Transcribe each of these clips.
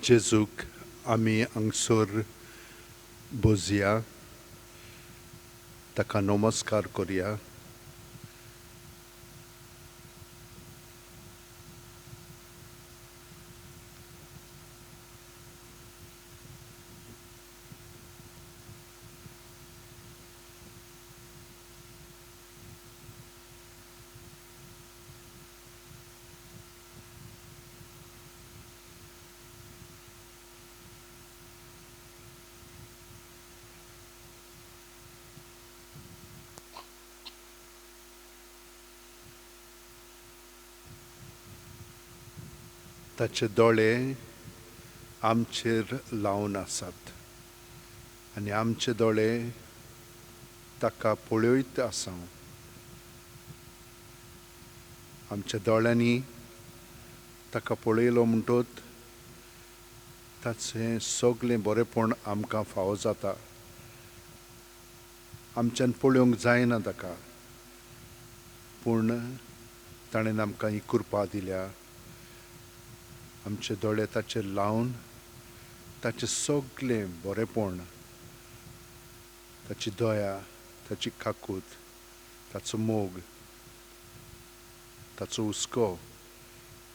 जेजूक आमी हांगसर बसया, ताका नमस्कार करया. ताचे दोळे आमचेर लावन आसात आनी आमचे दोळे ताका पळयत आसा. आमच्या दोळ्यांनी ताका पळयलो म्हणटत ताचें सगळें बरेंपण आमकां फावो जाता. आमच्यान पळोवंक जायना ताका, पूण ताणें आमकां ही कृपा दिल्या. आमचे दोळे ताचेर लावन ताचें सगळें बरेंपण, ताची दया, ताची काकूत, ताचो मोग, ताचो हुस्को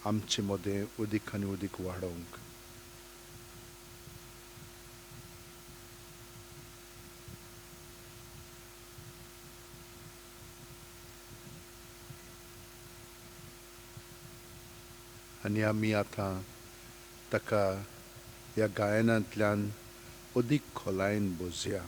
आमचे मदें उदीक आनी उदीक वाडोवंक. आनी आमी आतां ताका ह्या गायनांतल्यान अदीक खोलायेन बसया.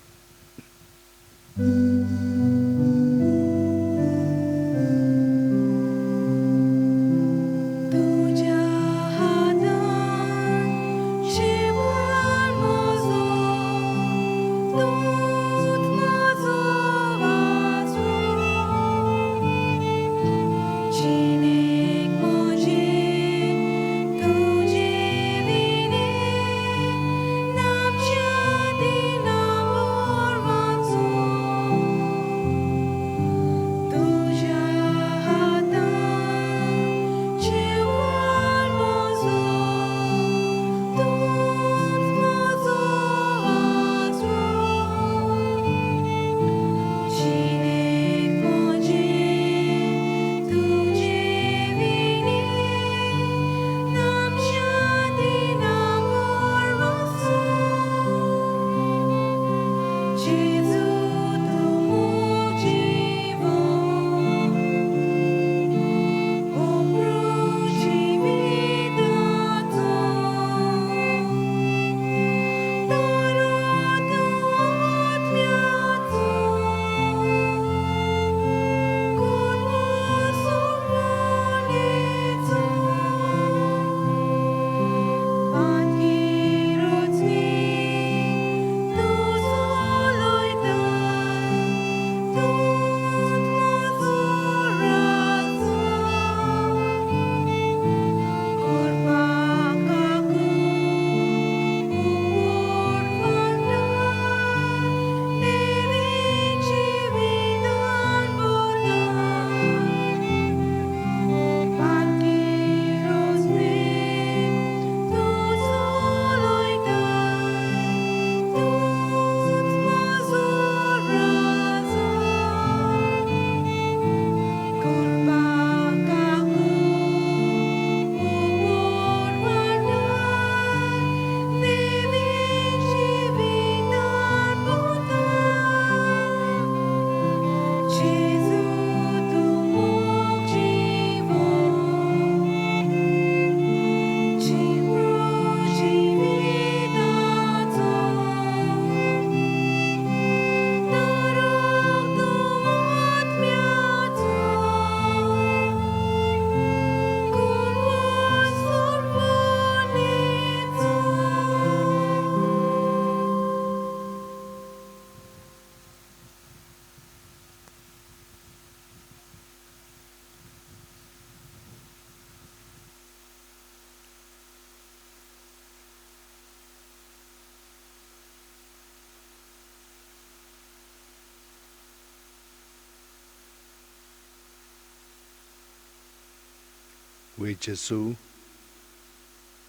वे जेजू,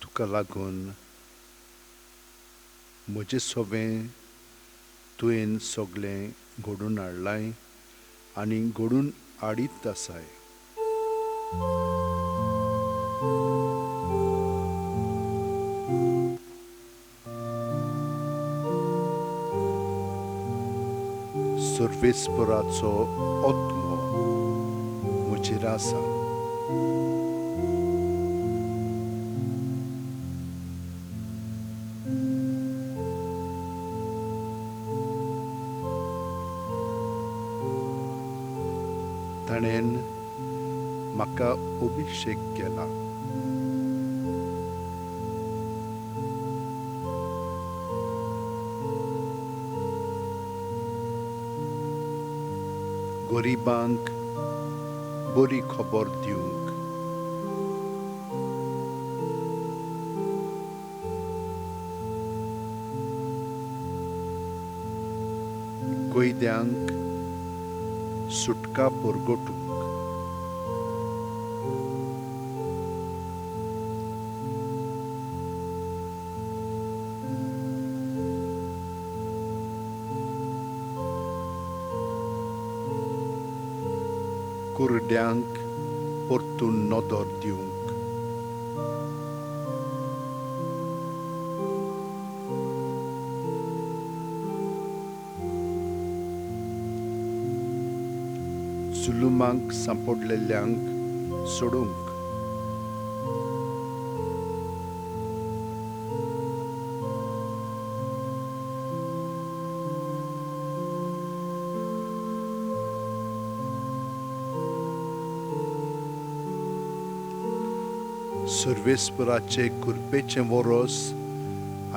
तुका लागून म्हजें सवें तुवें सगळें घडून हाडलां आनी घडून हाडीत आसाय. सर्वेस्पराचो आत्मो म्हजेर आसा. ताणें म्हाका अभिषेक केला. गरिबांक बरी खबर दिवंक, कैद्यांक सुटका परगटूंक, कुरड्यांक परतून नदर दिवंक, जुलुमांक सांपडलेल्यांक सोडूंक, सर्वेस्पराचे कृपेचें वरोस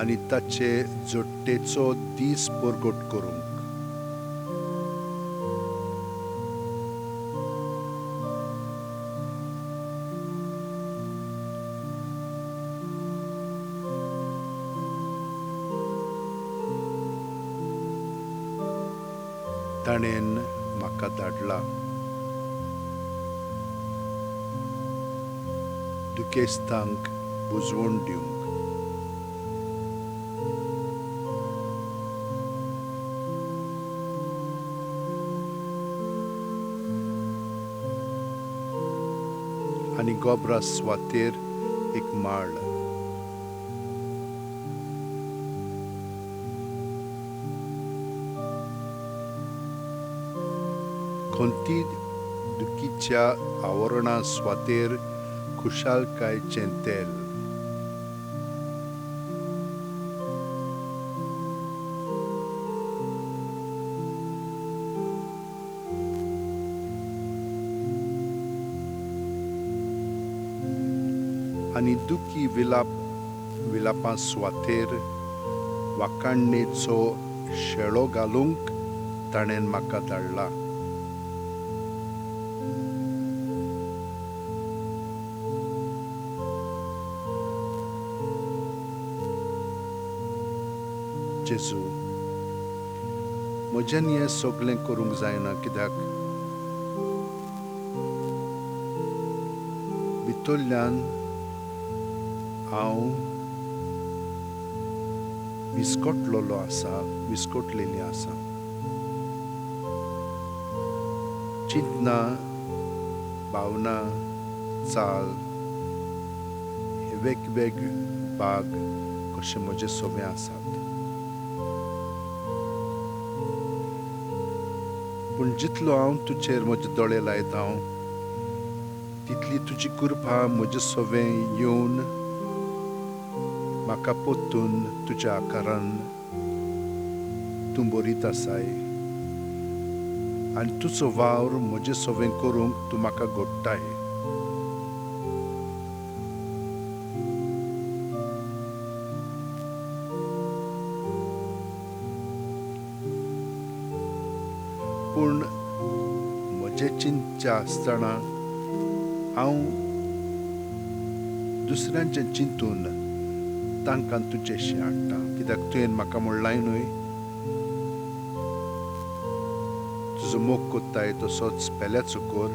आनी ताचे जोडटेचो दीस परगट करूंक. ताणें म्हाका धाडला दुखेस्तांक बुजवण दिवंक, आनी गोबरा स्वातेर एक माळ. खंती दुखीच्या आवरणा स्वातेर खुशालकायचें तेल. आनी दुखी विलाप विलापां स्वातेर वाकाणणेचो शेळो घालूंक ताणें म्हाका धाडला. जेजू, म्हज्यान हें सगळें करूंक जायना, कित्याक भितरल्यान हांव विस्कटलेलो आसा, विस्कटलेली आसा. चिंतना, भावना, चाल हे वेगवेगळे भाग कशे म्हजे सोबे आसात. पूण जितलो हांव तुजेर म्हजे दोळे लायता तितली तुजी कृपा म्हजे सवें येवन म्हाका परतून तुज्या आकारान तूं बरीत आसाय आनी तुजो वावर म्हजे सवें करूंक तूं म्हाका घडटाय. पूण म्हजें चिंतचें आसतना हांव दुसऱ्यांचें चिंतून तांकां तुजेशी हाडटा, कित्याक तुवें म्हाका म्हणलाय न्हय, तुजो मोग कोत्ताय तसोच पेल्याचो कर.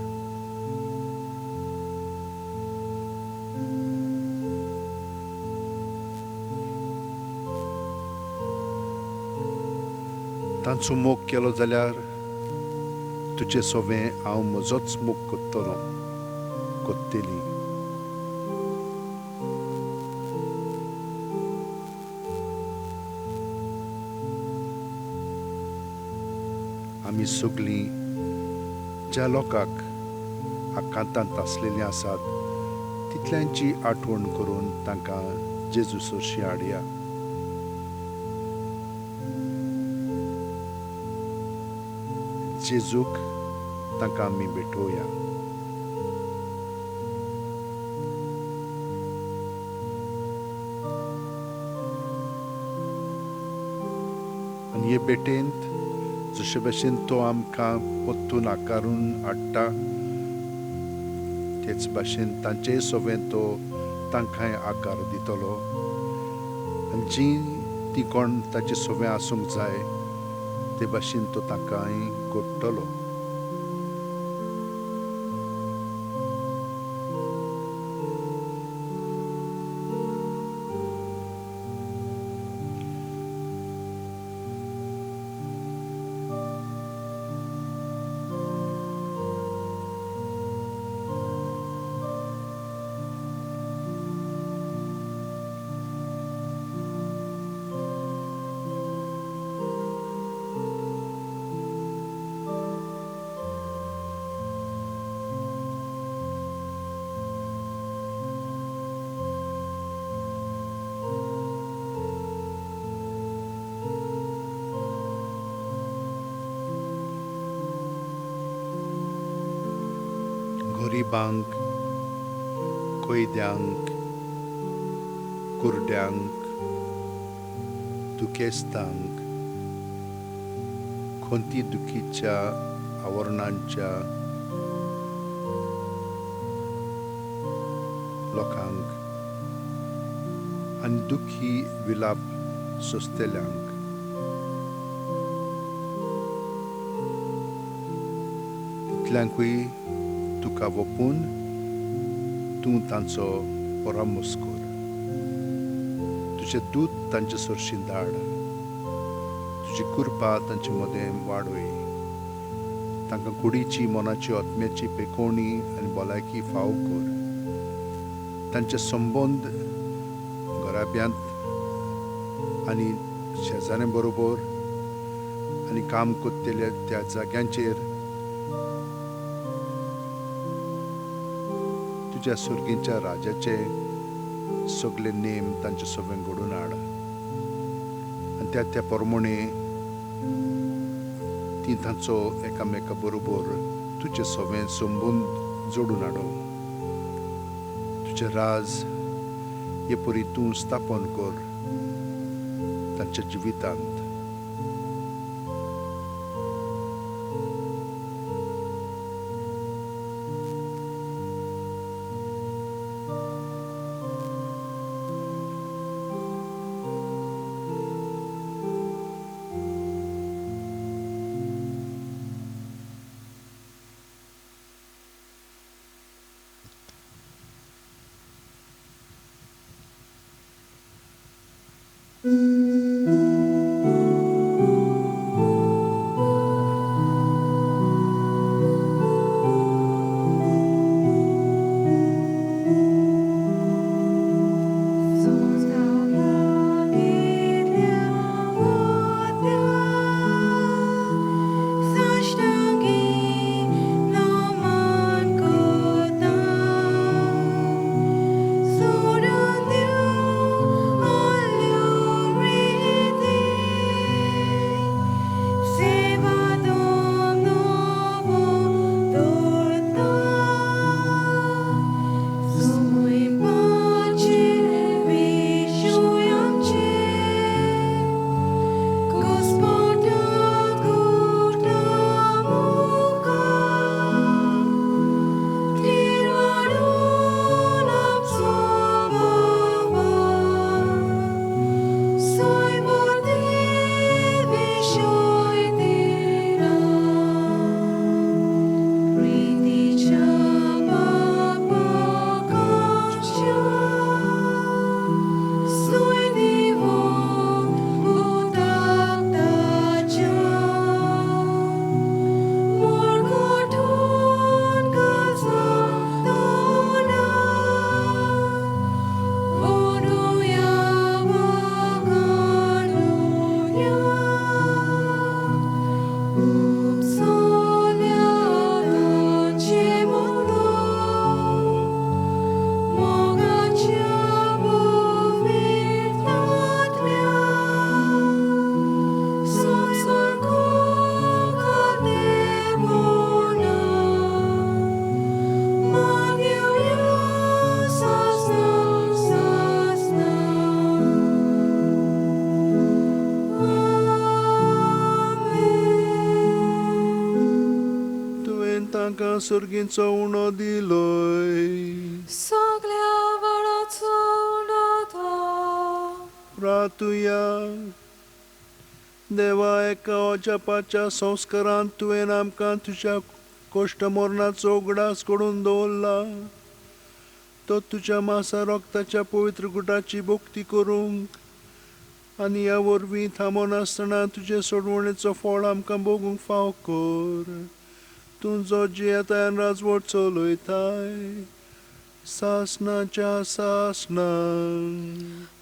तांचो मोग केलो जाल्यार तुजे सोवें हांव म्हजोच मोग कोत्तलो कोत्तेली. आमी सगळीं ज्या लोकांक आकांतांत आसलेलीं आसात तितल्यांची आठवण करून तांकां जेजू सरशी हाडया. जेजूक तांकां आमी भेटोवया. आनी हे भेटेंत जशे भशेन तो आमकां परतून आकारून हाडटा तेच भाशेन तांचेय सोवें तो तांकांय आकार दितलो आनी जी ती कोण ताचे सोवें आसूंक जाय ते भाशेन तो तांकांय घडटलो. गरिबांक, कैद्यांक, कुरड्यांक, दुखेस्तांक, खंती दुखीच्या आवरणांच्या लोकांक आनी दुखी विलाप सोंसतल्यांक तितल्यांकूय तुका वपून तूं तांचो परामर्श कर. तुजें दूत तांचे सरशी धाड, तुजी कृपा तांचे मदें वाडय. तांकां कुडीची, मनाची, आत्म्याची पेकोवणी आनी भलायकी फाव कर. तांचे संबंद घराब्यांत आनी शेजाऱ्यां बरोबर आनी काम करतल्या त्या जाग्यांचेर तुज्या सर्गीच्या राजाचे सगळे नेम तांचे सगळें घडोवन हाड आनी त्या त्या प्रमाणे ती तांचो एकामेका बरोबर तुजे सगळें संबंद जोडून हाडो. तुजें राज हे परी तूं स्थापन कर तांच्या जिवितांत. All you तांकां सर्गींचो उणो दिलोय. सगळ्या वडाचो उणो तो. प्रातुया. देवा, एका अजापाच्या संस्कारांत तुवें आमकां तुज्या कोश्ट मरणाचो उगडास करून दवरला. तो तुज्या मासा रोगताच्या पवित्र गुटाची भक्ती करूंक आनी ह्या वरवीं थांबनासतना तुजे सोडवणेचो फळ आमकां भोगूंक फाव कर. तूं जो जियेताय आनी राजवट चलयताय सासणाच्या सासणाक.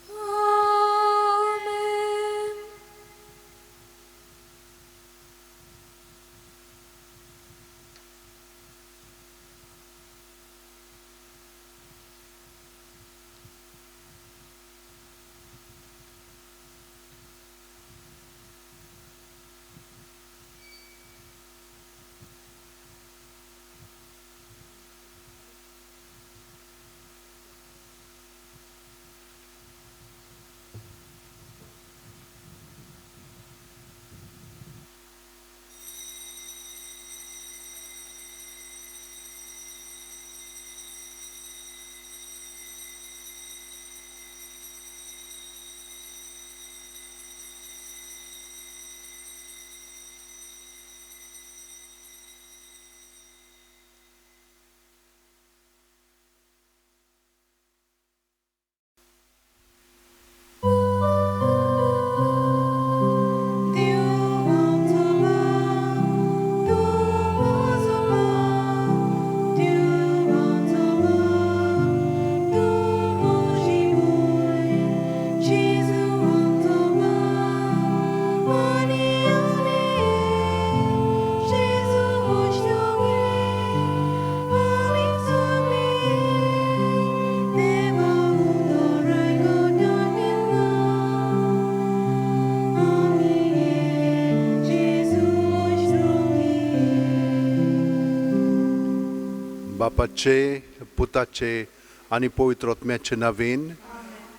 बापाचे, पुताचे आनी पवित्र आत्म्याचे नवीन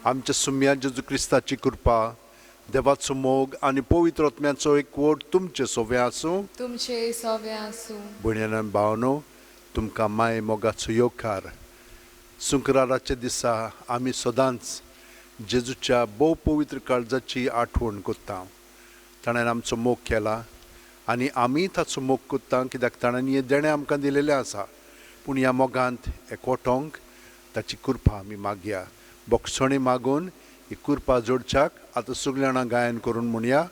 आमच्या सुम्या जेजू क्रिस्ताची कृपा, देवाचो मोग आनी पवित्र आत्म्याचो एकवट तुमचे सोवे आसूं. तुमचे सोवे आसूं. भयणान भावनो, तुमकां माय मोगाचो येवकार. सुंकराराच्या दिसा आमी सदांच जेजूच्या भोव पवित्र काळजाची आठवण करता. ताणें आमचो मोग केला आनी आमी ताचो मोग करता, कित्याक ताणें हें देणें आमकां दिलेलें आसा. पूण ह्या मोगांत एकवटोंक ताची कृपा आमी मागया. बोगसणी मागून ही कृपा जोडच्याक आतां सगळीं जाणां गायन करून म्हणया.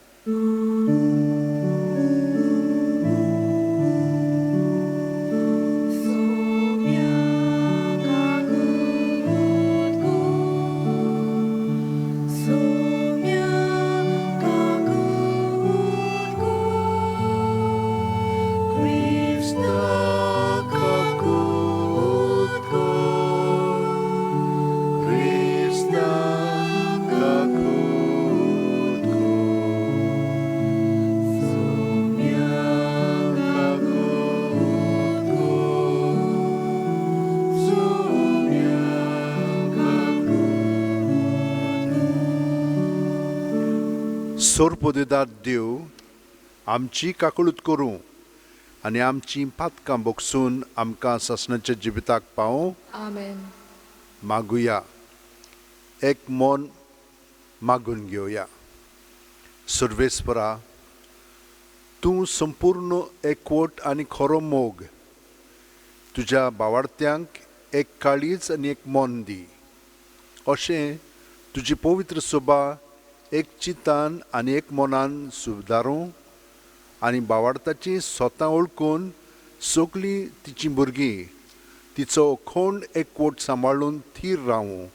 सोरपोदेदार देव आमची काकळूत करूं आनी आमची पातकां बोगसून आमकां सासणाच्या जिविताक पावूं. आमेन. मागुया, एक मन मागून घेवया. सर्वेस्परा, तूं संपूर्ण एकवट आनी खरो मोग तुज्या बावाडत्यांक एक काळीज आनी एक मन दी, अशें तुजी पवित्र सभा एक चिंतान आनी एक मनान सुदारूं आनी बावाडताची स्वता वळखून सगळीं तिचीं भुरगीं तिचो अखंड एकवट सांबाळून थीर रावूं.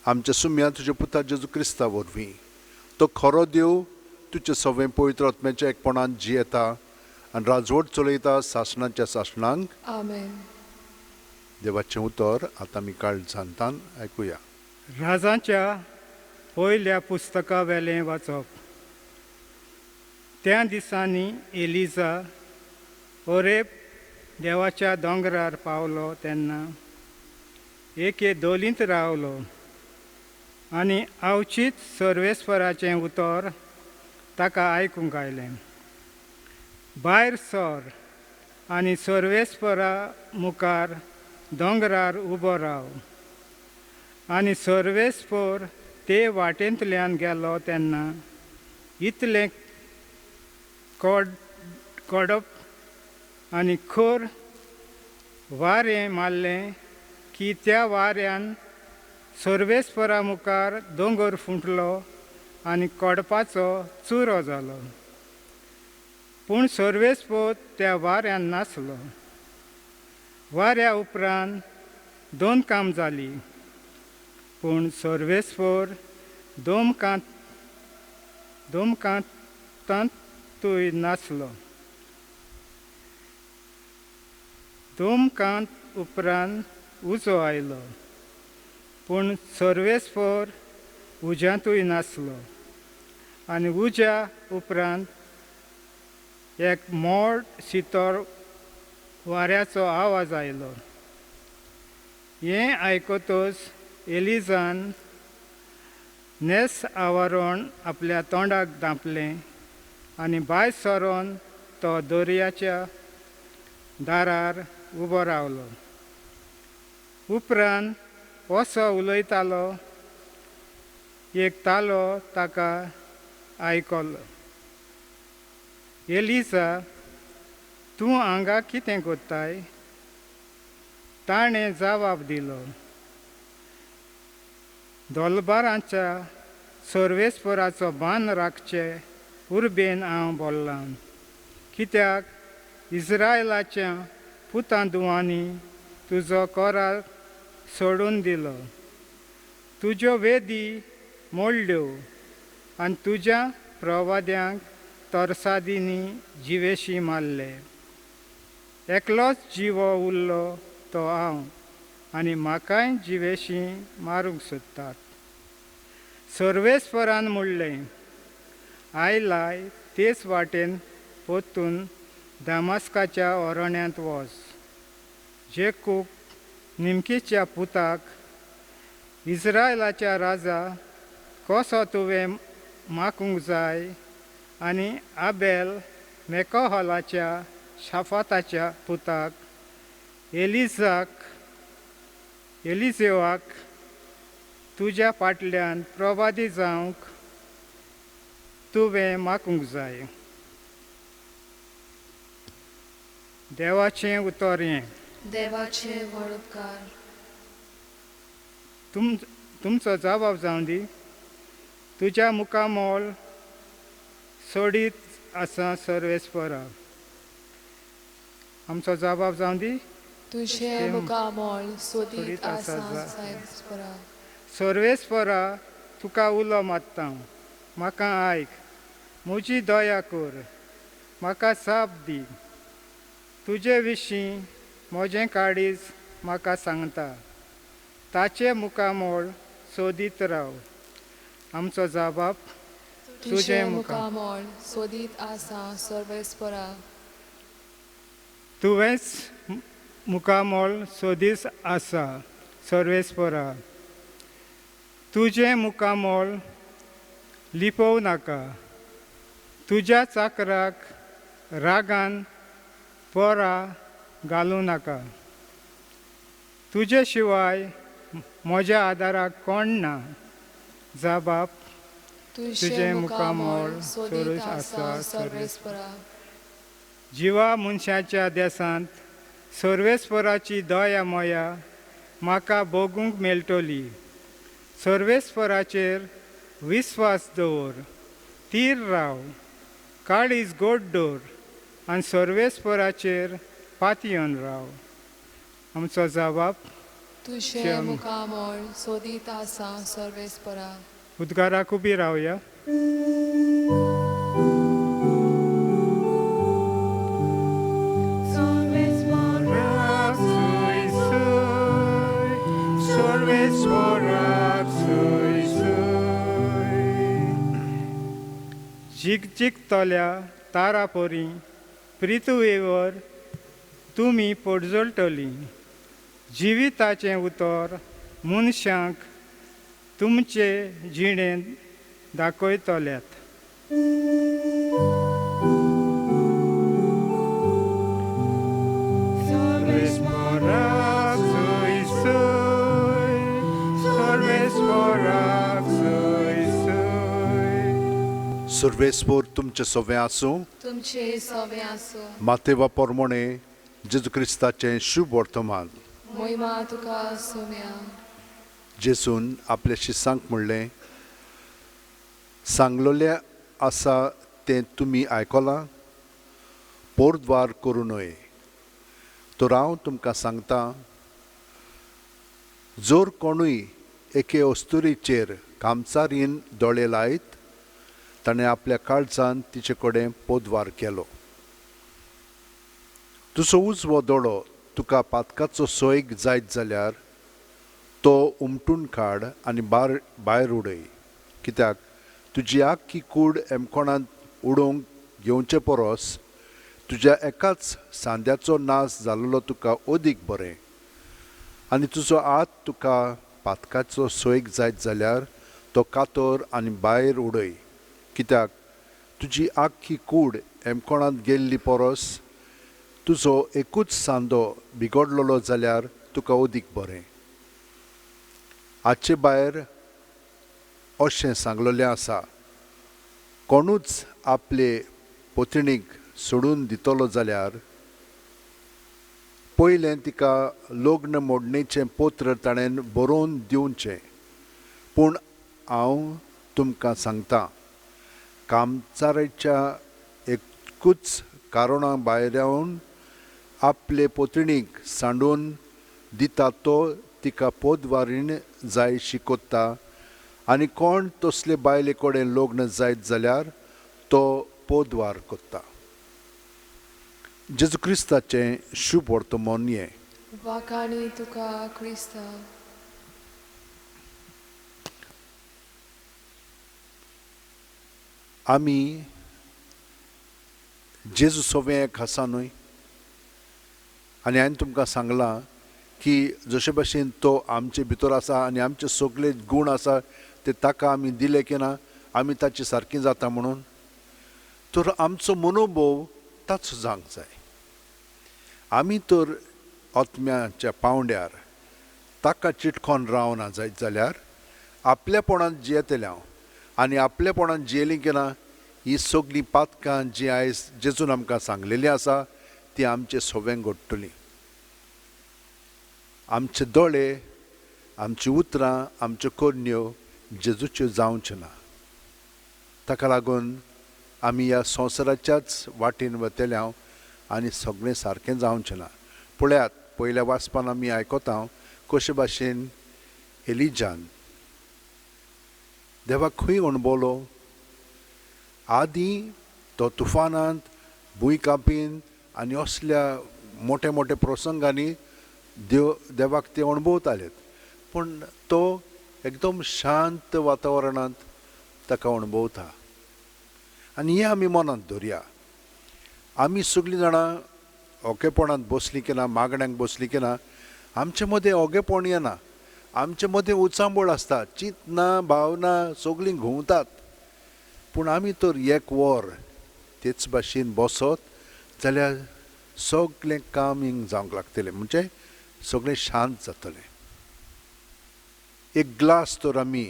आमच्या सुम्या तुज्या पुता जेजू क्रिस्ता वरवीं, तो खरो देव तुज्या सवें पवित्र आत्म्याच्या एकपणान जियेता आनी राजवट चलयता सासणाच्या सासणांक. आमेन. देवाचें उतर आतां आमी काळजांतान आयकुया. राजांच्या पयल्या पुस्तका वेलें वाचप. त्या दिसांनी एलिजा होरेब देवाच्या दोंगरार पावलो तेन्ना एके दोलींत रावलो आनी आवचीत सर्वेस्वराचें उतर ताका आयकूंक आयलें. भायर सर आनी सर्वेस्परा मुखार दोंगरार उबो राव. आनी सर्वेस्पर ते वाटेंतल्यान गेलो तेन्ना इतलें कडप आनी खर वारें मारलें की त्या वाऱ्यान सर्वेस्परा मुखार दोंगर फुटलो आनी कडपाचो चुरो जालो. पूण सर्वेस्पर त्या वाऱ्यान नासलो. वाऱ्या उपरांत दोन काम जाली, पूण सर्वेस्पर दोमकांतूय नासलो. दोमकांत उपरांत उजो आयलो, पूण सर्वेस्पर उज्यांतूय नासलो. आनी उज्या उपरांत एक मोड शितोर वाऱ्याचो आवाज आयलो. हें आयकतच एलिजान नेस आवरण आपल्या तोंडाक धांपलें आनी भायर सरोन तो दर्याच्या दारार उबो रावलो. उपरांत असो उलयतालो एक तालो ताका आयकलो, एलिजा तूं हांगा कितें करताय? ताणें जवाब दिलो, दोलबारांच्या सर्वेस्पराचो बांद राखचे उर्बेन हांव बोल्लां, कित्याक इस्रायलाच्या पुतां दुवांनी तुजो कोरार सोडून दिलो, तुज्यो वेदी मोडल्यो आनी तुज्या प्रवाद्यांक तरसादींनी जिवेशी मारले. एकलोच जिवो उरलो तो हांव आनी म्हाकाय जिवेशी मारूंक सोदतात. सर्वेस्परान म्हणलें, आयलाय तेच वाटेन परतून दामास्काच्या अरण्यांत वच. जेकूक निमकीच्या पुताक इस्रायलाच्या राजा कसो तुवें मागूंक जाय आनी आबेल मेकोहलाच्या शाफाताच्या पुताक एलिजेवाक तुज्या फाटल्यान प्रवादी जावंक तुवें मागूंक जाय. देवाचें उतर हें. देवाचें व्हड उपकार. तुमचो जबाब जावं दी. तुज्या मुखामोल सोडीत आसा सर्वेस्परा. आमचो जबाब जावं दी. तुजें मुखामोल सोदीत आसा सर्वेस्परा. सर्वेस्परा तुका उलो मारता, म्हाका आयक, म्हजी दया कर, म्हाका साप दी. तुजे विशीं म्हजें काळीज म्हाका सांगता, ताचें मुखामोल सोदीत राव. आमचो जबाब. तुजें मुखामोल सोदीत आसा सर्वेस्परा. तुवेंच मुखामोल सोदीत आसा सर्वेस्परा. तुजें मुखामोल लिपोवं नाका. तुज्या चाकराक रागान पोरा घालूं नाका. तुजे शिवाय म्हज्या आदाराक कोण ना. जबाब. तुजें मुखामोल सोदीत आसा सर्वेस्परा. जिवा मनशाच्या देसांत सर्वेस्पराची दया मोया म्हाका भोगूंक मेळटली. सर्वेस्पराचेर विस्वास दवर, तीर राव, काळीज गोड दवर आनी सर्वेस्पराचेर पातयेवन राव. आमचो जबाब. तुजें मुखामोल सोदीत आसा सर्वेस्परा. उद्गाराक उबी रावया. जिगजिगतल्या तारा परी पृथ्वीवर तुमी पोडजळटली. जिविताचें उतर मनशांक तुमचे जिणेंत दाखयतल्यात. सर्वेस्पोर तुमचें सवें आसूं. तुमचे सवे आसूं. मातेवा पोरमोणे जेजू क्रिस्ताचें शुभ वर्तमान. मोहिमा तुका सोम्या. जेजून आपल्या शिसांक म्हणलें, सांगलोलें आसा तें तुमी आयकलां, पोरद्वार करूं न्हय. तर हांव तुमकां सांगता, जर कोणूय एके अस्तुरीचेर कामचारीन दोळे लायत ताणें आपल्या काळजान तिचे कडेन पोदवार केलो. तुजो उजवो दोळो तुका पातकाचो सोयग जायत जाल्यार तो उमटून काड आनी भायर उडय, कित्याक तुजी आख्खी कूड एमकोणांत उडोवंक घेवचे परस तुज्या एकाच सांद्याचो नाश जाल्लो तुका अदीक बरें. आनी तुजो हात तुका पातकाचो सोयग जायत जाल्यार तो कातर आनी भायर उडय, कित्याक तुजी आख्खी कूड एमकोणांत गेल्ली परस तुजो एकूच सांदो बिगडलेलो जाल्यार तुका अदीक बरें. हाचे भायर अशें सांगलेलें आसा, कोणूच आपले पत्नीक सोडून दितलो जाल्यार पयलें तिका लग्न मोडणेचें पत्र ताणें बरोवन दिवचें. पूण हांव तुमकां सांगता, कामचाराच्या एकूच कारणा भायर येवन आपले पत्नीक सांडून दिता तो तिका पोदवारीण जाय शिकोता, आनी कोण तसले बायले कडेन लग्न जायत जाल्यार तो पोदवार कोत्ता. जेजू क्रिस्ताचें शुभ वर्तमान हें. वाखाणी तुका क्रिस्ता. आमी जेजू सोवें एक आसा न्हय, आनी हांवें तुमकां सांगलां की जशे भाशेन तो आमचे भितर आसा आनी आमचे सगळे गूण आसा ते ताका आमी दिले की ना आमी ताचे सारकी जाता म्हणून, तर आमचो मनोभोव ताचो जावंक जाय. आमी तर आत्म्याच्या पांवड्यार ताका चिटकोन रावना जायत जाल्यार आपल्यापणांत जियेतले हांव, आनी आपल्यापणांत जियेली की ना ही सगळीं पातकां जीं आयज जेजून आमकां सांगलेलीं आसा ती आमचे सोवें घडटलीं. आमचे दोळे, आमची उतरां, आमच्यो करण्यो जेजूच्यो जावच्यो ना. ताका लागून आमी ह्या संवसाराच्याच वाटेन वतले हांव आनी सगळें सारकें जावचें ना. पळयात, पयल्या वाचपान आमी आयकता कशे भाशेन एलिजान देवाक खंय अणभवलो. आदीं तो तुफानांत, भुंयकांपीन आनी असल्या मोठे मोठे प्रसंगांनी देवाक ते अणभवताले, पूण तो एकदम शांत वातावरणांत ताका अणभवता. आनी हें आमी मनांत धरया. आमी सगळीं जाणां ओगेपणांत बसलीं की ना, मागण्यांक बसलीं की ना, आमचे मदें ओगेपण येना, आमचे मदें उचांबळ आसता, चिंतना भावना सगळीं घुंवतात. पूण आमी तर एक वर तेच भाशेन बसत जाल्यार सगळें काम हिंग जावंक लागतलें, म्हणजे सगळें शांत जातलें. एक ग्लास तर आमी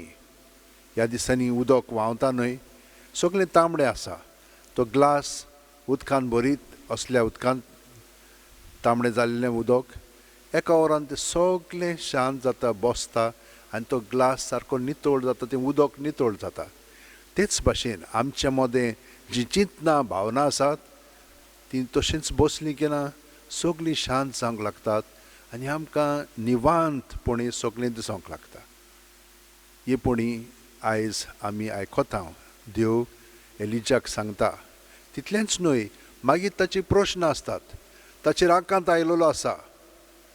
ह्या दिसांनी उदक व्हांवता न्हय, सगळें तांबडें आसा, तो ग्लास उदकान भरीत असल्या उदकान तांबडें जाल्लें उदक एका वरान तें सगळें शांत जाता, बसता आनी तो ग्लास सारको नितळ जाता, तें उदक नितळ जाता. तेच भाशेन आमच्या मदें जीं चिंतनां भावना आसात तीं तशेंच बसलीं की ना सगळीं शांत जावंक लागतात आनी आमकां निवांतपणी सगळें दिसूंक लागता. हे पणी आयज आमी आयकता देव एलिजाक सांगता. तितलेंच न्हय, मागीर ताचे प्रश्न आसतात, ताचेर आकांत आयलेलो आसा.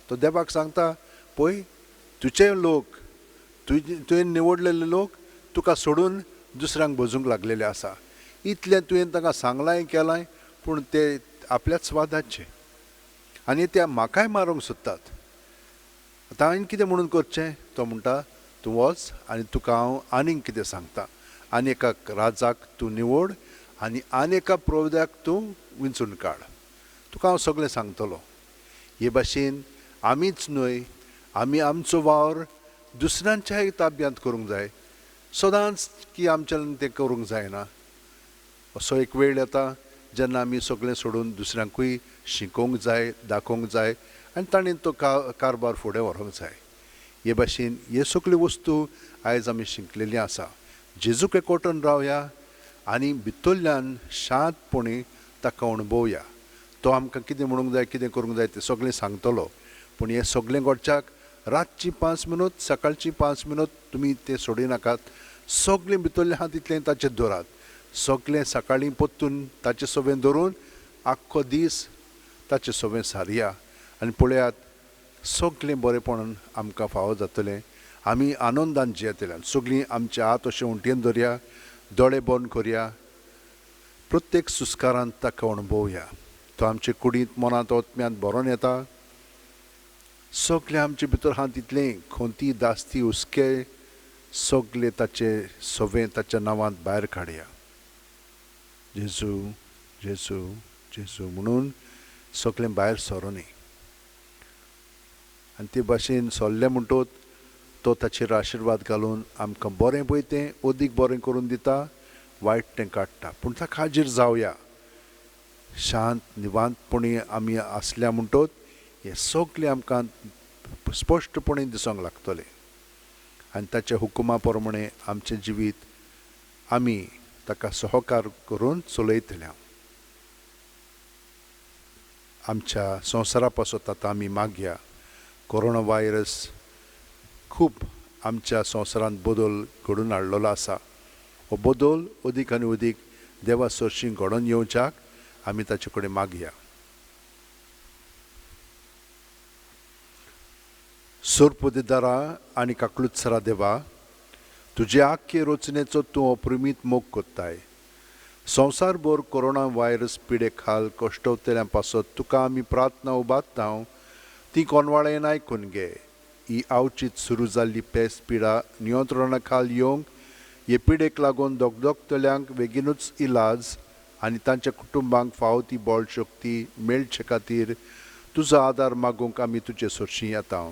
तो देवाक सांगता, पळय तुजे लोक, तुवें निवडलेले लोक तुका सोडून दुसऱ्यांक भजूंक लागलेले आसा. इतलें तुवें तांकां सांगलांय केलांय, पूण ते आपल्याच वादाचे आनी ते म्हाकाय मारूंक सोदतात. आतां हांवें कितें म्हणून करचें? तो म्हणटा, तूं वच आनी तुका हांव आनीक कितें सांगता, आनी एका राजाक तूं निवड आनी आनी एका प्रोवद्याक तूं विंचून काड, तुका हांव सगळें सांगतलो. हे भाशेन आमीच न्हय, आमी आमचो वावर दुसऱ्यांच्याय ताब्यांत करूंक जाय. सदांच की आमच्यान तें करूंक जायना. असो एक वेळ येता जेन्ना आमी सगळें सोडून दुसऱ्यांकूय शिकोवंक जाय, दाखोवंक जाय आनी ताणें तो कारभार फुडें व्हरूंक जाय. हे भाशेन हे सगल्यो वस्तू आयज आमी शिकलेली आसा. जेजूक एकवटून रावया आनी भितरल्यान शांतपणी ताका अणभवया. तो आमकां कितें म्हणूंक जाय, कितें करूंक जाय तें सगळें सांगतलो. पूण हें सगळें घडच्याक रातची 5 मिनट, सकाळची 5 मिनट तुमी तें सोडिनाकात. सगळें भितरलें आहा तितलें ताचेर दवरात. सगळें सकाळीं परतून ताचे सवें दवरून आख्खो दीस ताचे सवें सारया आनी पळयात सगळें बरेपण आमकां फावो जातलें. आमी आनंदान जियेतले. सगळीं आमचे हात अशें उंटयेन धरया, दोळे बंद करया, प्रत्येक सुस्कारांत ताका अणभवया. तो आमचे कुडींत, मनांत, आत्म्यांत भरोन येता. सगळें आमचे भितर आहा तितलें खोंती, दास्ती, हुस्के सगळे ताचे सवें ताच्या नांवांत भायर काडया. जेजू, जेजू, जेजू म्हणून सगळें भायर सरोनी. आनी ते भाशेन सरलें म्हणटोच तो ताचेर आशिर्वाद घालून आमकां बरें पळय तें अदीक बरें करून दिता, वायट तें काडटा. पूण ताका हाजीर जावया. शांत निवांतपणी आमी आसल्या म्हणटोच हें सगळें आमकां स्पश्टपणी दिसूंक लागतलें. आनी ताच्या हुकुमा प्रमाणे आमचें जिवीत आमी ताका सहकार करून चलयतले. आमच्या संवसारा पासत आतां आमी मागया. कोरोना व्हायरस खूब आमच्या संवसारांत बदल घडून हाडलेलो आसा. हो बदल अदीक आनी अदीक देवा सरशीं घडोवन येवच्याक आमी ताचे कडेन मागया. सोरपोदेदारा आनी काकलुत्सरा देवा, तुजे आख्खे रचनेचो तूं अप्रिमीत मोग कोत्ताय. संवसारभर कोरोना व्हायरस पिडे खाल कश्टवतल्या पासत तुका आमी प्रार्थना उबारता. ती कोनवाळेन आयकून घे. ही आवचीत सुरू जाल्ली पेस पिडा नियंत्रणा खाल येवंक हे पिडेक लागून दगदगतल्यांक बेगीनूच इलाज आनी तांच्या कुटुंबांक फावो ती बळ शक्ती मेळचे खातीर तुजो आदार मागूंक आमी तुजे सरशीं येता.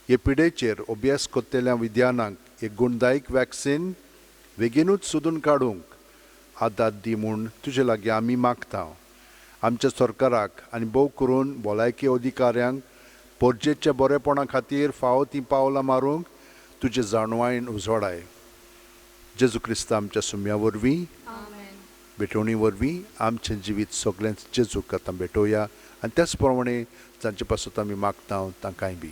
हे पिडेचेर अभ्यास करतल्या विद्यानांक एक गुणदायक वॅक्सिन बेगीनूच सोदून काडूंक आदार दी म्हूण तुजे लागीं आमी मागता. आमच्या सरकाराक आनी भोव करून भलायकी अधिकाऱ्यांक पोरजेच्या बरेपणा खातीर फावो तीं पावलां मारूंक तुजे जाणवायन उजवाडाय. जेजू क्रिस्त आमच्या सुम्या वरवीं, भेटवणी वरवीं आमचें जिवीत सगळेंच जेजूक आतां भेटोवया आनी त्याच प्रमाणे जांचे पासत आमी मागता तांकांय बी.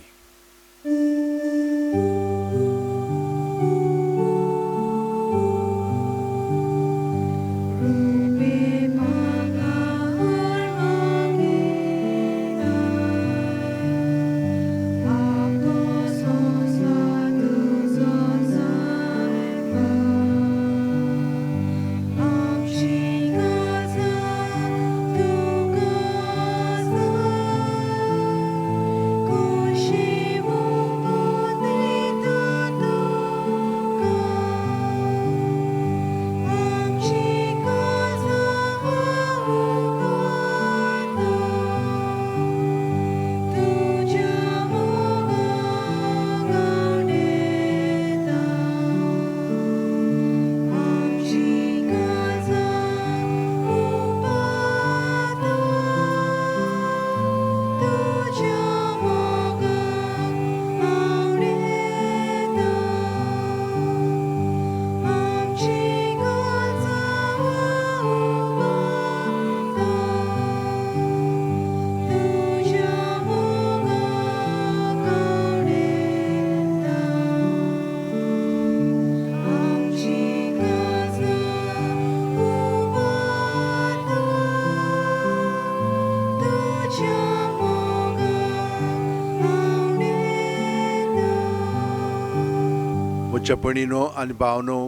म्हज्या भयणीनो आनी भावनो,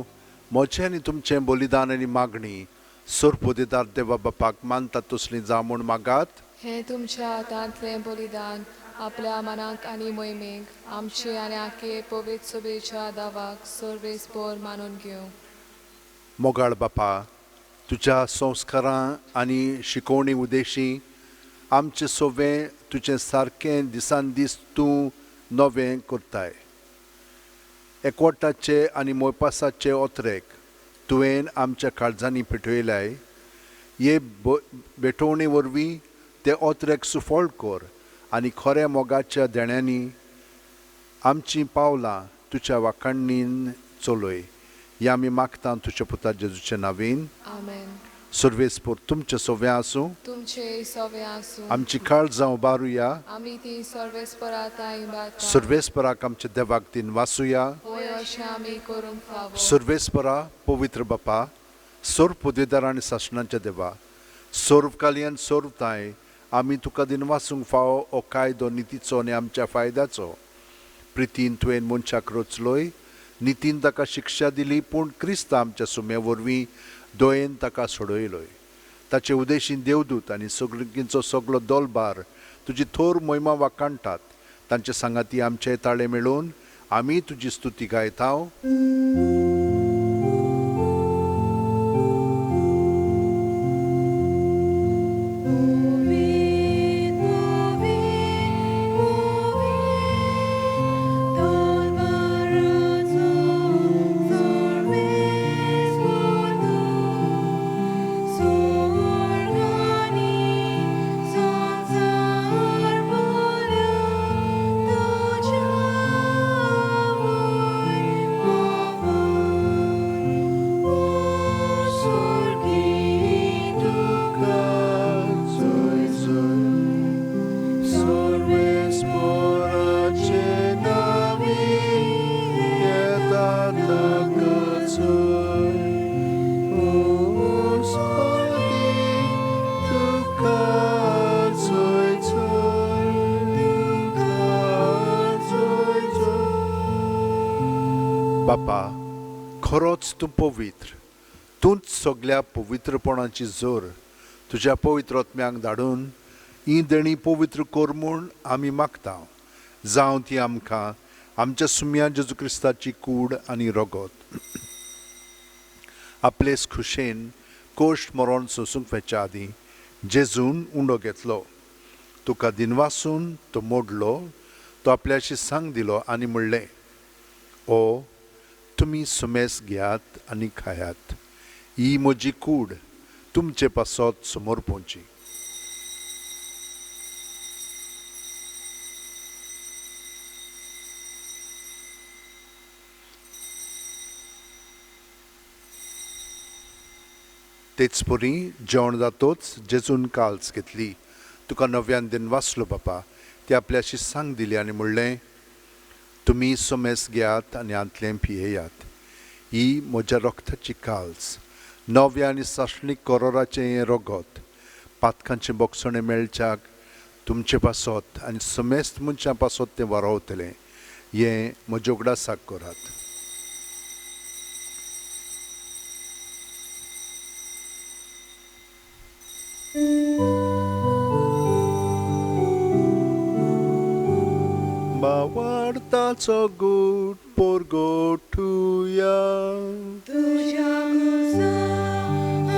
म्हजें आनी तुमचें बलिदान आनी मागणी सोरपोदेदार देवा बापाक मानता तसली जावं म्हूण मागात. हें तुमच्या हातांतलें बलिदान आपल्या मनाक आनी मोहिमेक आमचे आनी आखे पवित्र सभेच्या दावाक सर्वेस पोर मानून घेवं. मोगाळ बापा, तुज्या संस्कारां आनी शिकोवणी उद्देशी आमचें सोवें तुजें सारकें दिसान दीस तूं नवें करताय. एकवटाचे आनी मोयपासाचे ओतरेक तुवें आमच्या काळजांनी पेटयल्याय. हे भेटवणे वरवीं ते ओतरेक सुफळ कर आनी खऱ्या मोगाच्या देण्यांनी आमचीं पावलां तुज्या वाखाणीन चलय. हें आमी मागता तुज्या पुता जेजूच्या नांवेन. आमेन. सर्वेस्पोर तुमचें सोव्यां आसूं. तुमचे सवे आसूं. आमची काळजां उबारुया. आमी ती सर्वेस्परा ताई बाता. सर्वेस्पराक आमच्या देवाक दिन वासुया. होय, अशें आमी करूंक फावो. सर्वेस्परा, पवित्र बापा, सर्व पदवेदार आनी सासणाच्या देवा, सर्वकाली आनी सर्वताय आमी तुका दिन वासूंक फावो हो कायदो नितीचो आनी आमच्या फायद्याचो. प्रितीन तुवें मनशाक रचलोय, नितीन ताका शिक्षा दिली, पूण क्रिस्ता आमच्या सुम्या वरवीं दयेन ताका सोडयलोय. ताचे उदेशी देवदूत आनी सगळींचो सगलो दलभार तुजी थोर मोहिमा वाखाणटात. तांचे सांगाती आमचे ताळे मेळून आमी तुजी स्तुती गायता. बापा, खरोच तूं पवित्र, तूंच सगल्या पवित्रपणाची जोर. तुज्या पवित्र आत्म्यांक धाडून ही देणी पवित्र कर म्हूण आमी मागता. जावं ती आमकां आमच्या सुम्या जेजू क्रिस्ताची कूड आनी रगत. आपलेच खुशेन कोश्ट मरण सोसूंक वेच्या आदीं जेजून उंडो घेतलो, तुका दिनवासून तो मोडलो, तो आपल्याशी सांग दिलो आनी म्हणलें, ओ तुमी सुमेस घेयात आनी खायात, ही म्हजी कूड तुमचे पासत समोर पोवची. तेच परी जेवण जातोच जेजून काल्स घेतली, तुका नव्यान दिन वाचलो बापा, ती आपल्याशी सांग दिली आनी म्हणलें, तुमी सोमेस घेयात आनी हांतलें पियेयात, ही म्हज्या रक्ताची काल्स, नव्या आनी सासणीक करोराचें हें रगत, पातकांचें बोगसणें मेळच्याक तुमचे पासत आनी समेस्त मनशां पासत तें वरोवतलें. हें म्हज्या उगडासाक करात. मावार्ताचो गूट पोरगोठुया. तुज्या कुसा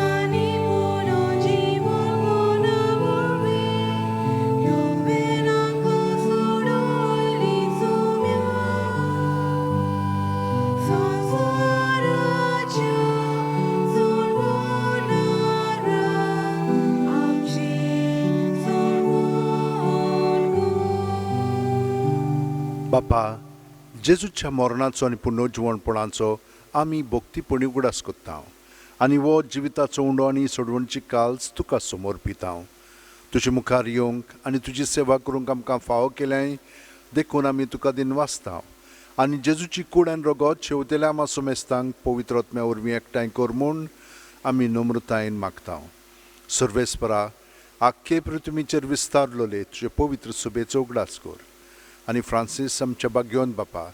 आनी पुनर्जीवपणा वरवीं तुवें आमकां सोडयली सुम्या. संवसाराच्या सोडवणारा आमची सोडवण कर. बापा, जेजूच्या मरणाचो आनी पुनर्जिवणपणाचो आमी भक्तीपणी उगडास करता आनी हो जिविताचो उंडो आनी सोडवणची काल्स तुका समोर पिता. तुजे मुखार येवंक आनी तुजी सेवा करूंक आमकां फावो केल्याय देखून आमी तुका दिनवासता आनी जेजूची कूड आनी रगत शेवतेल्या आमा सुमेस्तांक पवित्र आत्म्या वरवीं एकठांय कर म्हूण आमी नम्रतायेन मागता. सर्वेस्परा, आख्खे पृथ्वीचेर विस्तारलोले तुजे पवित्र सुबेचो उगडास कर आनी फ्रांसीस आमच्या बाग्योन बापा,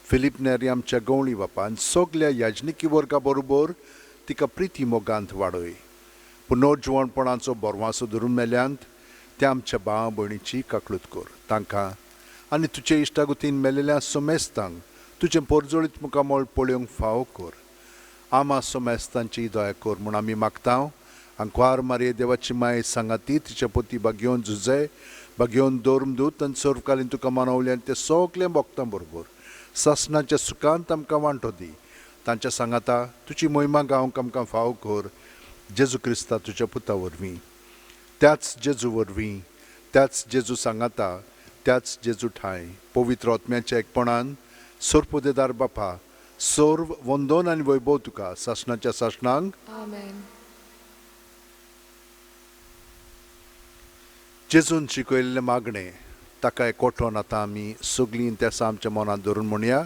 फिलीप नेरी आमच्या गवळी बापा आनी सगल्या याजनिकी वर्गा बरोबर तिका प्रिती मोगांत वाडय. पुनर्जिवणपणाचो बोरवासो धरून मेल्यांत त्या आमच्या भाव भयणीची काकळूत कर. तांकां आनी तुजे इश्टागतीन मेलेल्या सोमेस्तांक तुजें पोरजोळीत मुखामळ पळोवंक फावो कर. आमा सोमेस्तांची दया कर म्हूण आमी मागता. आंकवार मारये देवाची माय सांगाती तिच्या पोती बागेवन झुजे बागेवन धर्मदूत आनी सर्वकालीन तुका मानवले आनी ते सगळे भक्तां बरोबर सासणाच्या सुखांत आमकां वांटो दी. तांच्या सांगाता तुजी मोहिमा गावंक आमकां फावो कर. जेजू क्रिस्ता तुज्या पुता वरवीं, त्याच जेजू वरवीं, त्याच जेजू सांगाता, त्याच जेजू ठांय, पवित्र आत्म्याच्या एकपणान, सर्वपुदेदार बापा, सर्व वंदन आनी वैभव तुका सासणाच्या सासणांक. आमेन. जेजून शिकयल्लें मागणें ताका एकवटोन आतां आमी सगळीं तेसां आमच्या मनांत धरून म्हणया.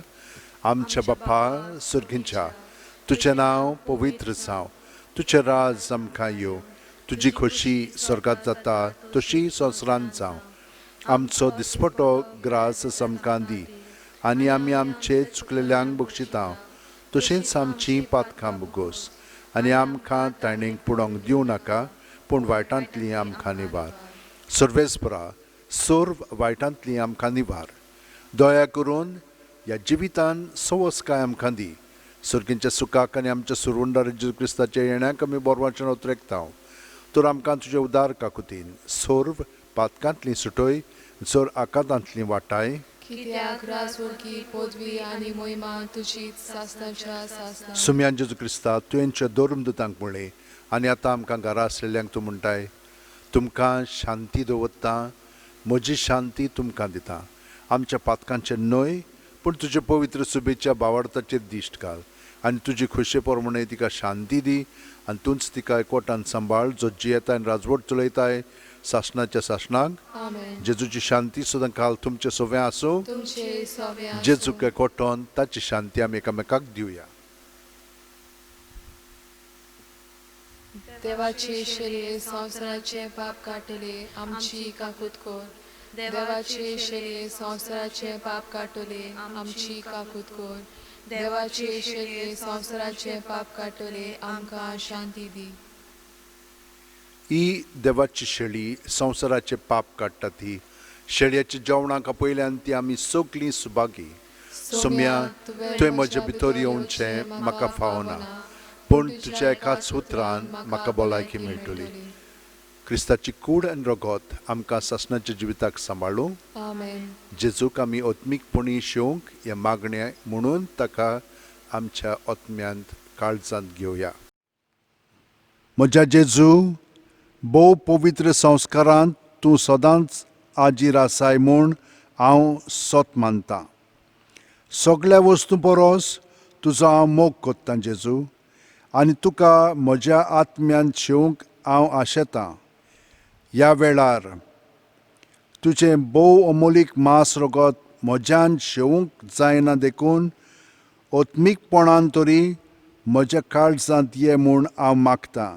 आमच्या बापा सर्गींच्या, तुजें नांव पवित्र जावं, तुजें राज आमकां येवं, तुजी खोशी स्वर्गांत जाता तशी संवसारांत जावं. आमचो दिसपटो ग्रास आमकां दी आनी आमी आमचे चुकलेल्यांक बक्षिता तशेंच आमचीं पातकां बुगोस आनी आमकां ताणेक पुडोवंक दिवं नाका, पूण वायटांतली आमकां निवार. सर्वेस्परा, सर्व वायटांतली आमकां निवार. दया करून ह्या जिवितान सवसकाय आमकां दी. सर्गींच्या सुखाक आनी आमच्या सुरवंडार जेजू क्रिस्ताच्या येण्याक आमी बोरवाचें उतरेकता. तर आमकां तुजे उदार काकुतीन सर्व पातकांतली सुटय, जर आकांतांतली वाटाय. कित्याक राजवळकी, पदवी आनी मोहिमा तुजीच सासणाच्या सासणाक. सुम्यान जेजू क्रिस्ता, तुवेंच्या धर्मदूतांक म्हणलें आनी आतां आमकां घरा आसलेल्यांक तूं म्हणटाय, तुमकां शांती दवरता, म्हजी शांती तुमकां दिता. आमच्या पातकांचेर न्हय, पूण तुजे पवित्र सुबेच्या बावार्थाचेर दिश्ट घाल आनी तुजी खोशये प्रमाणे तिका शांती दी आनी तूंच तिका एकवटान सांबाळ, जो जियेता आनी राजवट चलयताय सासणाच्या सासणाक. आमेन. जेजूची शांती सदां काल तुमचे सोवें आसूं. तुमचे सवे आसूं. जेजूक एकवटोन ताची शांती आमी एकामेकाक दिवया. देवाचे शरीर संवसाराचे पाप काडटले, आमची काकूत कर. देवाचे शरीर संवसाराचे पाप काडटले, आमची काकूत कर. देवाचे शरीर संवसाराचे पाप काडटले, आमकां शांती दी. ही देवाची शेळी संवसाराचे पाप काडटा ती शेळयाच्या जेवणाक आपयल्यान ती आमी सगळीं सुभागी. सोम्या, तुवें म्हजे भितर येवचें म्हाका फावना, पूण तुज्या एकाच उतरान म्हाका भलायकी मेळटली. क्रिस्ताची कूड आनी रगत आमकां सासणाच्या जिविताक सांबाळूं. आमेन. जेजूक आमी आत्मीकपणी शेवंक हें मागणें म्हणून ताका आमच्या आत्म्यांत काळजांत घेवया. म्हज्या जेजू, भोव पवित्र संस्कारांत तूं सदांच आजीर आसाय म्हूण हांव सत मानतां. सगळ्या वस्तूं परस तुजो हांव मोग कोत्तां जेजू, आनी तुका म्हज्या आत्म्यान शेवंक हांव आशेतां. ह्या वेळार तुजें भोव अमोलीक मांस रगत म्हज्यान शेवंक जायना देखून आत्मीकपणान तरी म्हज्या काळजांत ये म्हूण हांव मागतां.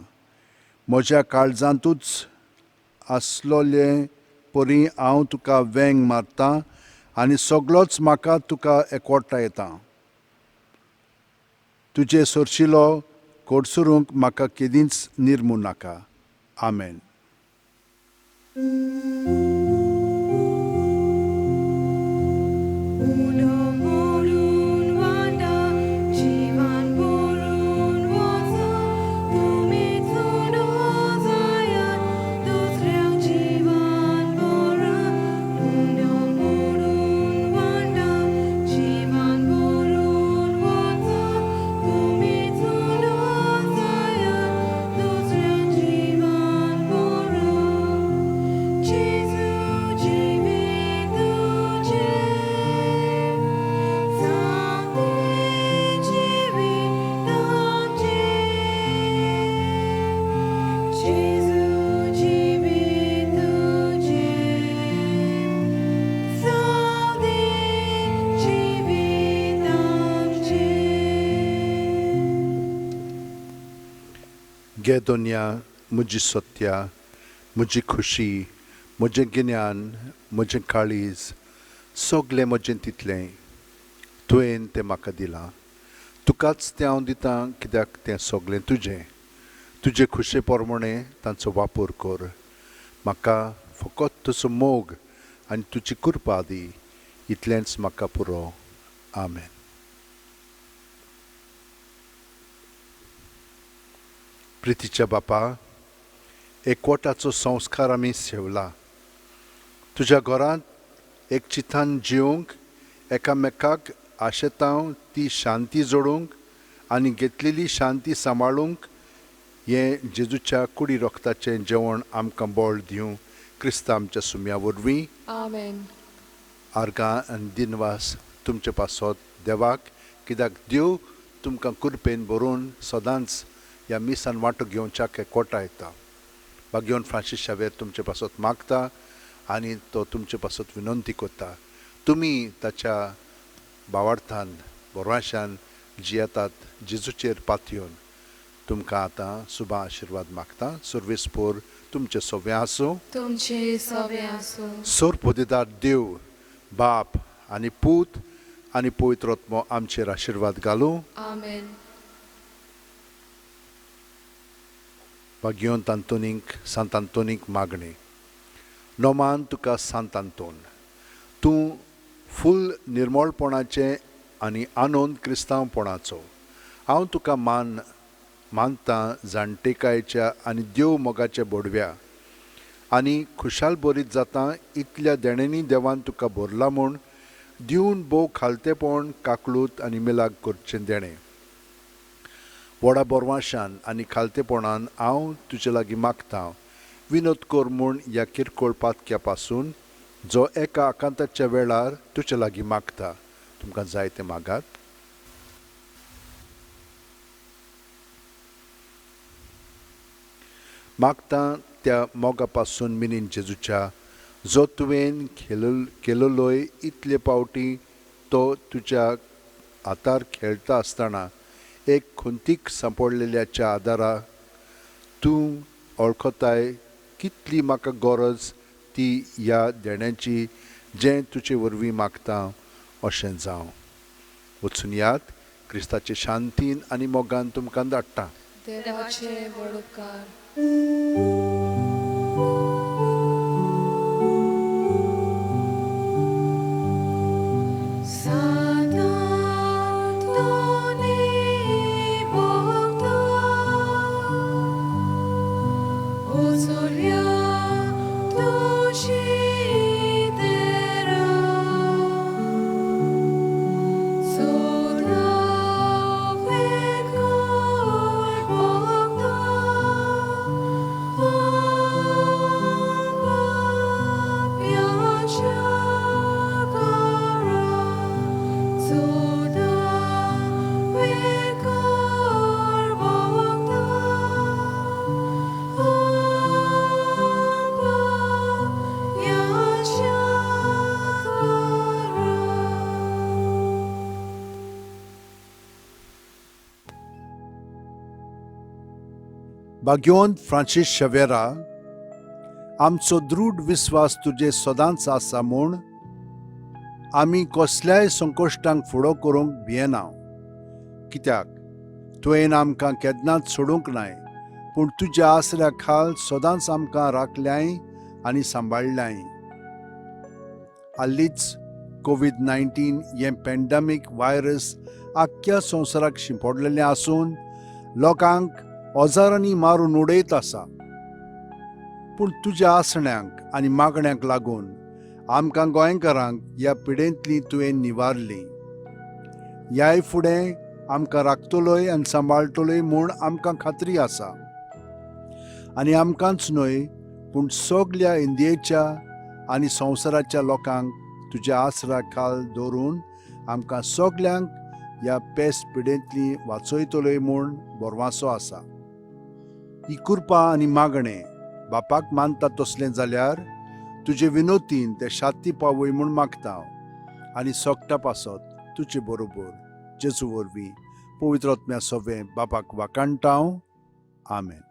म्हज्या काळजांतूच आसलोले परी हांव तुका वेंग मारतां आनी सगळोच म्हाका तुका एकवटायता. तुजे सरशिलो कोडसरूंक म्हाका केदींच निर्मू नाका. आमेन. उलो मोडून वाटा जिवन भरून वचा, तुमी चुनो जायात दुसऱ्यांक जिवन भरा. उलो मोडून वाटा जिवन भरून वचा, तुमी चुनो जायात दुसऱ्यांक जिवन भरा. जेजू जिवीत तुजें, सांगते जिवीत आमचें. जेजू जिवीत तुजें, सांगते जिवीत आमचें. घे दोनया म्हजी सत्या, म्हजी खुशी, म्हजें गिन्यान, म्हजें काळीज, सगळें म्हजें तितलें तुवें तें म्हाका दिलां. तुकाच तें हांव दितां, कित्याक तें सगळें तुजें. तुजे खुशे प्रमाणे तांचो वापर कर. म्हाका फकत तुजो मोग आनी तुजी कृपा दी, इतलेंच म्हाका पुरो. आमेन. प्रितीच्या बापा, एकवटाचो संस्कार आमी सेवला. तुज्या घरांत एक चिंतान जिवंक, एकामेकाक आशेतांव ती शांती जोडूंक आनी घेतलेली शांती सांबाळूंक हें जेजूच्या कुडी रोगताचें जेवण आमकां बळ दिवं क्रिस्ता आमच्या सुम्या वरवीं. आमेन. आर्गां आनी दिनवास तुमचे पासत देवाक, कित्याक देव तुमकां कृपेन भरून सदांच ह्या मिसान वांटो घेवच्याक एकवटायता. भाग्यवन फ्रांसीस शावेर तुमचे पासत मागता आनी तो तुमचे पासत विनंती करता. तुमी ताच्या भावार्थान बरवाशान जियेतात जेजूचेर पातयेवन. तुमकां आतां सुबा आशिर्वाद मागता. सर्वेस्पोर तुमचें सवें आसूं. तुमचे सवें आसूं. सर्वपदेदार देव बाप आनी पूत आनी पवित्र आत्मो आमचेर आशिर्वाद घालूं. आमेन. भाग्यवंत आंतोनीक, सांत आंतोनीक मागणें. नोमान तुका सांत आंतोन, तूं फूल निर्मळपणाचें आनी आनंद क्रिस्तांवपणाचो. हांव तुका मानता जाणटेकायेच्या आनी देव मोगाच्या बोडव्या आनी खुशाल बरीत जाता इतल्या देण्यांनी देवान तुका भरला म्हूण दिवन भोव खालतेपण काकलूत आनी मिलाग करचें देणें. व्हडा बोरवाशान आनी खालतेपणान हांव तुजे लागीं मागता, विनोद कर म्हूण ह्या किरकोळ पातक्या पासून जो एका आकांताच्या वेळार तुजे लागीं मागता. तुमकां जाय तें मागात. मागता त्या मोगा पासून मिनीन जेजूच्या, जो तुवें केलोलोय इतले पावटी तो तुज्या हातार खेळटा आसतना एक खुंतीक सांपडलेल्याच्या आदारा तूं वळखताय कितली म्हाका गरज ती ह्या देण्याची, जें तुजे वरवीं मागता अशें जावं. वचून यात, क्रिस्ताचे शांतीन आनी मोगान तुमकां धाडटा. देवाचे व्हड उपकार. भाग्यवंत फ्रांसीस शवेरा, आमचो दृढ विस्वास तुजे सदांच आसा म्हूण आमी कसल्याय संकश्टांक फुडो करूंक भियेना. कित्याक तुवें आमकां केन्नाच सोडूंक नाय, पूण तुज्या आसऱ्या खाल सदांच आमकां राखल्याय आनी सांबाळ्ळ्याय. हालींच कोवीड-19 हें पॅन्डेमीक व्हायरस आख्ख्या संवसाराक शिंपडलेलें आसून लोकांक हजारांनी मारून उडयत आसा. पूण तुज्या आसण्यांक आनी मागण्यांक लागून आमकां गोंयकारांक ह्या पिडेंतली तुवें निवारली. ह्याय फुडें आमकां राखतलोय आनी सांबाळटलोय म्हूण आमकां खात्री आसा. आनी आमकांच न्हय पूण सगल्या इंडियेच्या आनी संवसाराच्या लोकांक तुज्या आसरा खाल दवरून आमकां सगल्यांक ह्या पेस पिडेंतली वाचयतलोय म्हूण बोरवासो आसा. ही कृपा आनी मागणें बापाक मानता तसलें जाल्यार तुजे विनोतीन ते शांती पावय म्हूण मागता आनी सोगटा पासत तुजे बरोबर जेजू वरवीं पवित्र आत्म्या सोवें बापाक वाकाणटा. आमेन.